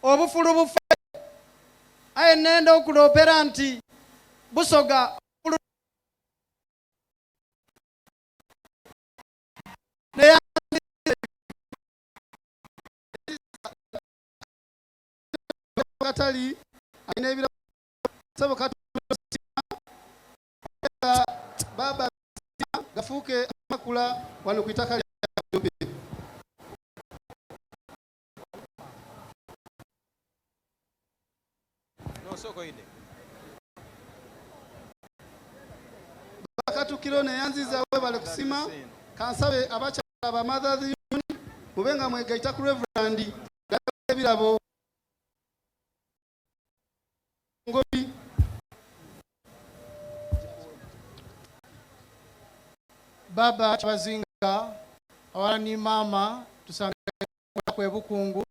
Obufulu bufe aye nenda okuloopera nti Busoga obufulu Katali alina ebirabo sebo baba gafuuke amakula wano ku itaka lya Bakatukiro neyanziza webale kusima kansabe abakyala ba Mothers Union mube nga mwegaita ku Reverend ebirabo Ngobi. Baba Kyabazinga awala ni maama tusanga kwe Bukungu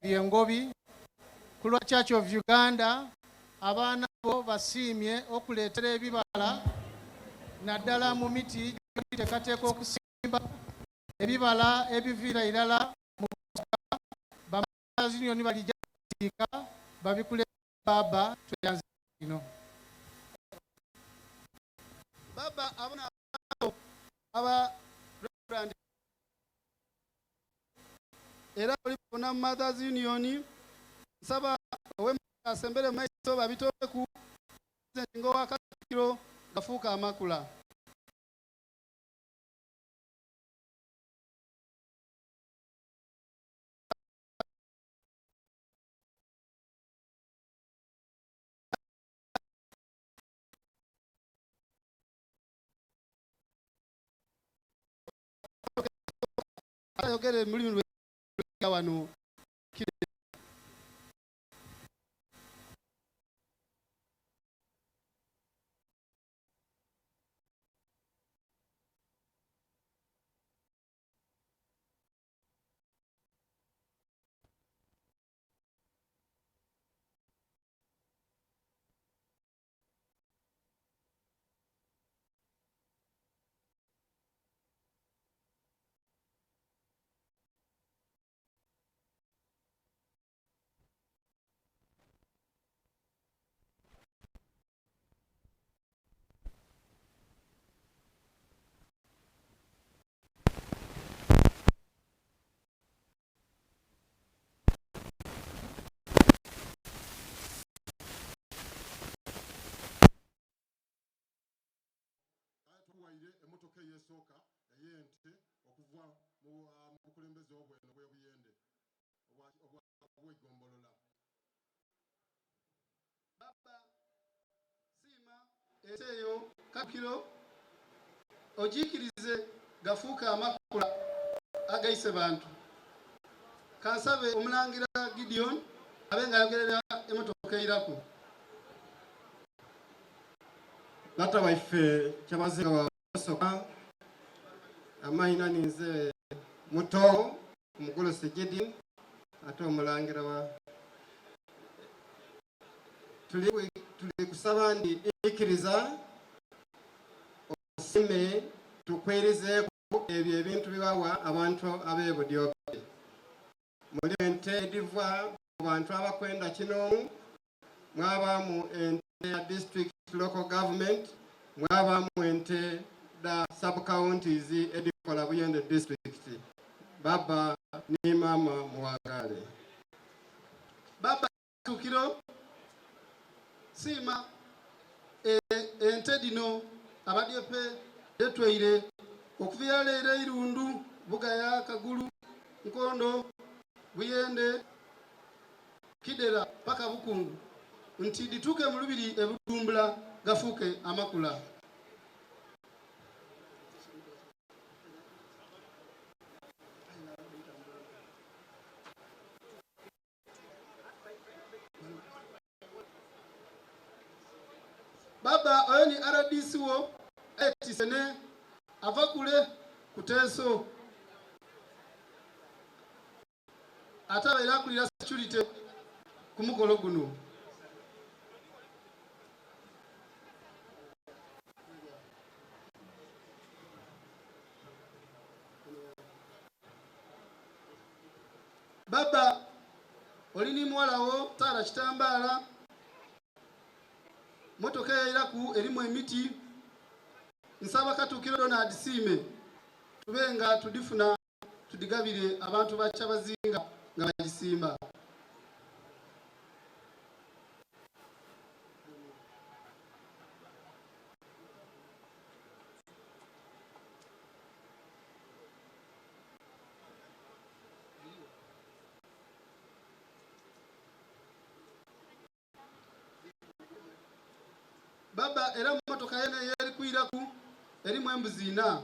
lye Ngobi ku lwa Church of Uganda abaana bo basiimye okuleetera ebibala naddala mu miti gy'oliteekateeka okusimba ebibala ebiviira irala mu ba Mothers Union balija kuziika babikule baba tweyanze ino. Baba abona aba Reverend era oli bona Mothers Union nsaba owe asembere mu maiso babitoleku President ngowa Katikkiro gafuuka amakula. Ayogere mu lulimi lwe wano. Aye tuwaire emotoka eyo esooka ey'ente okuva mu bukulembeze obweno obw'e Buyende obw'eigombolola. Baba siima ensi eyo Katukiro ogiikirize gafuuke amakula agaise bantu. Kansabe Omulangira Gideon abe nga ayogerera emotoka eiraku. Lata waife Kyabazinga wa Busoga, amaina ninze muto Omugulusi Gideon ate omulangira wa tuli tuli kusaba ndi ikiriza osime tukwirizeeku ebyo ebintu bibawa abantu ab'e Budyope. Muli ente ediva mu bantu abakwenda kinoomu, mwabaamu ente ya district local government, mwabaamu ente dha sub counties edikola Buyende district. Baba ni mama muwangale. Baba Katukiro siima ente dhino abadyope dhetweire okuviira leero Irundu, Bugaya, Kagulu, Nkondo, Buyende, Kidera paka Bukungu nti dhituuke mu lubiri e Budumbula gafuuke amakula. Baba oyo ni RDC wo etisene ava kule kuteeso ate abaire akulira security ku mukolo guno. Baba oli ni muwala wo Sarah Kitambaala. Motoka eyo eiraku erimu emiti. Nsaba Katuukiro Donald Siime tube nga tudhifuna tudhigabire abantu ba Kyabazinga nga bagisimba. Baba era motoka yene eyeri kwiraku erimu embuzi ina.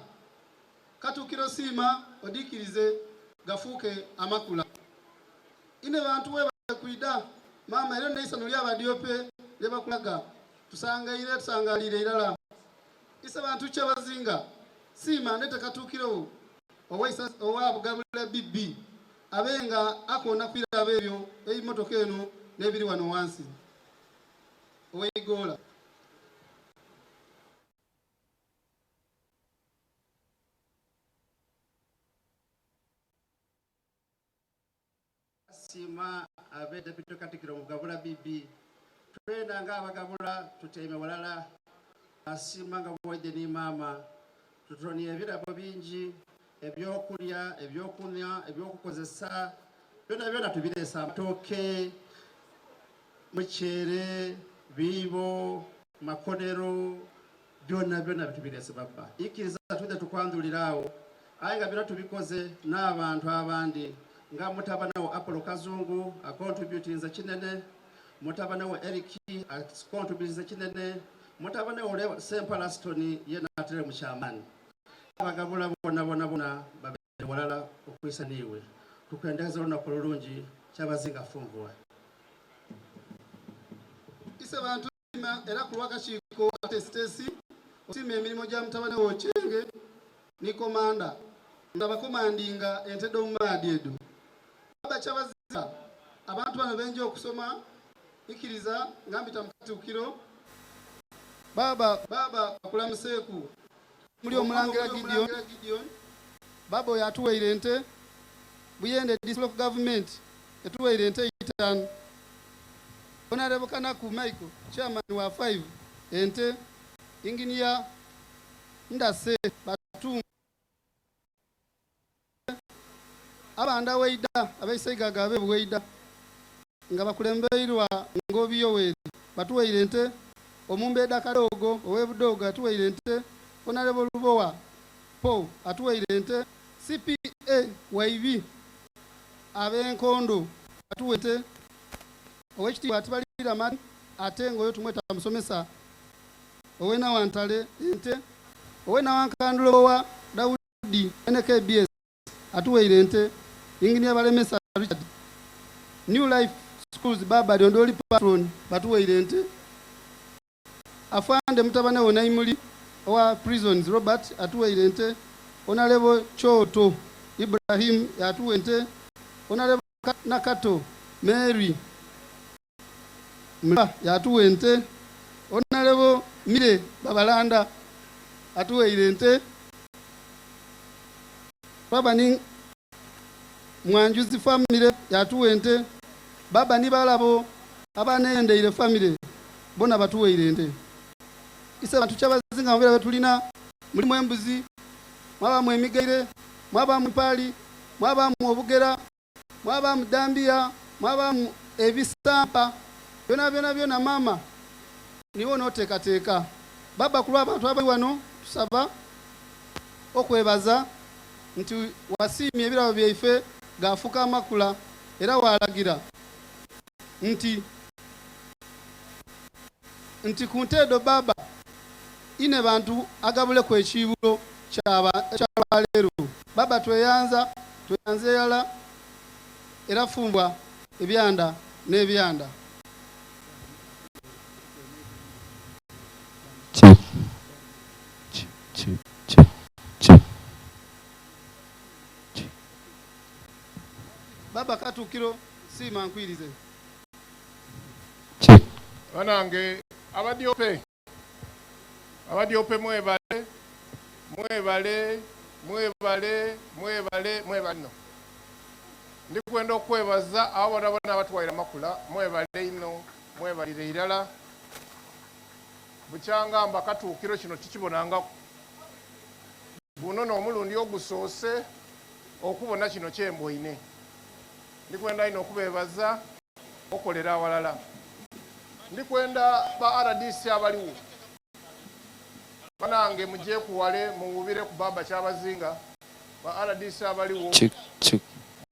Katukiro siima odhikirize gafuuke amakula. Inhe bantu webale kwidha maama era neisano lya badyope lyebakulaga. Tusangaire tusangaliire irala. Isebantu Kyabazinga siima ndete Katuukiro wo owa Bugabula BB abe nga akoona ku birabo ebyo eimotoka eno n'ebiri wano wansi. Ow'eigoola. Siima abe Deputy Katikiro Mugabula BB. Twenda nga abagabula tutyaime walala. Asiima nga bwoidhe ni maama. Tutonie ebirabo bingi, ebyokulya, ebyokunhwa, ebyokukozesa, byona byona tubireese amatooke, muceere, biibo, makonero, Byona byona bitubirese baba. Ikiriza twidhe tukwandhulire agho. Aye nga byona tubikoze n'abantu abandi nga mutabane wo Apollo Kazungu akontributinze kinene, mutabane wo Eric akontributinze kinene, mutabane wo ole Sempala Stone yena atere mu kyamaani. Abagabula bona bona bona babeere ghalala okwisa n'iwe. Tukwendeza olunaku olulungi Kyabazinga Funvua. Isebantu Siima era ku lw'akakiiko akateesiteesi osiima emirimo gya mutabane wo Ochenge ni Komanda nga bakomandinga ente dh'omu maadhi edho. Baba Kyabazinga, abantu bano benja okusoma, ikiriza nga mbita mu katuukiro. Baaba baaba bakulamuseeku. Muli Omulangira Gideon, Baba oyo atuweire ente, Buyende District Government etuweire ente itaanu. Honourable Kanaku Michael, Chairman wa Five ente, Engineer Ndase Batunga, Abanda Weida ab'eisaigaga ab'e Buweida nga bakulembeirwa Ngobi Yoweri batuweire ente, Omumbedha Kadoogo ow'e Budoogo atuweire ente, Honarebo Lubowa Paul atuweire ente, CPA Waibi ab'e Nkondo batuwe ente, Owekitiibwa Atibalira Martin ate nga oyo tumweta musomesa ow'e Nawantale ente, ow'e Nawankandu Lubowa Daudi NKBS atuweire ente, Yinginiya Balemesa Richard, New Life Schools Baba Lyondoli Patron batuweire ente, Afande mutabane we Naimuli owa Prisons Robert atuweire ente, Honarebo Kyoto Ibrahim yatuwa ente, Honarebo Nakato Mary Mulaba yatuwa ente, Honarebo Mire Babalanda atuweire ente, Baba ni Mwanjuzi famire yatuwa ente, Baba ni balabo abaneyendeire famire bona batuweire ente. Isebantu Kyabazinga mu birabo byetulina mulimu embuzi, mwabamu emigaire, mwabamu empaali, mwabamu obugera, mwabaamu dambiya, mwabaamu ebisampa, byonabyona byona maama niiwe onooteekateeka. Bbaabba ku lw'abantu abali wano tusaba okwebaza nti wasiimye ebirabo byaife gaafuuka amakula era waalagira nti nti ku nte edho bbaabba Inhebantu agabuleku ekiibulo kya lwaleero. Bbaabba tweyanza, tweyanza irala era fumbwa ebyanda n'ebyanda. Bbaabba Katuukiro siima nkwirize. Banange abadyope abadyope mwebale mwebale mwebale mwebale mwebale no. Ndikwenda okwebaza abo bonabona abatuwaire amakula, mwebale inho, mwebalire irala. Bukyanga mba Katuukiro kino tikibonangaku. Guno n'omulundi ogusoose okubona kino kye mboine. Ndikwenda inho okubeebaza okolera awalala. Ndikwenda ba rdc abaliwo banange mugyeku wale muwuubire ku Bbaabba Kyabazinga. Ba rdc abaliwo Check, check,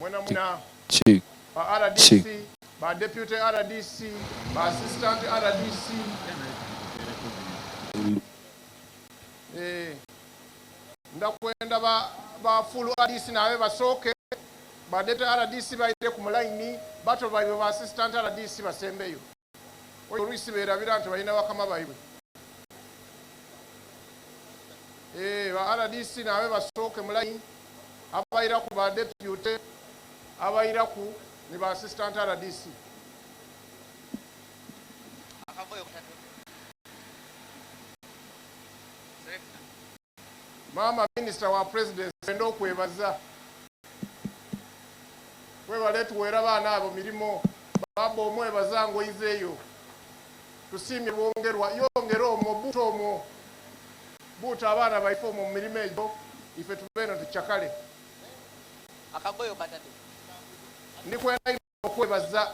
mwenamwena, check, ba check. rdc, ba deputy rdc, ba assistant rdc. Eh, ndakwenda ba, ba full rdc nabe basooke, ba deputy rdc baire ku mulaini, bato baibwe ba assistant rdc basembeyo. Oyo oluisi beerabira nti balina bakama baibwe. Eh, ba rdc nabe basooke mulaini, abairaku ba deputy, abairaku ni ba assistant rdc. Maama minisita wa presidency enda okwebaza webale tuweera baana abo mirimo baba omwebaza ngoizeeyo tusiimye bwongerwa yongera omwo buuta omwo buuta abaana baife omwo mu mirimo egyo ife tubeeno tucakale. Akagoyo katadde. Ndikwenda inho okwebaza.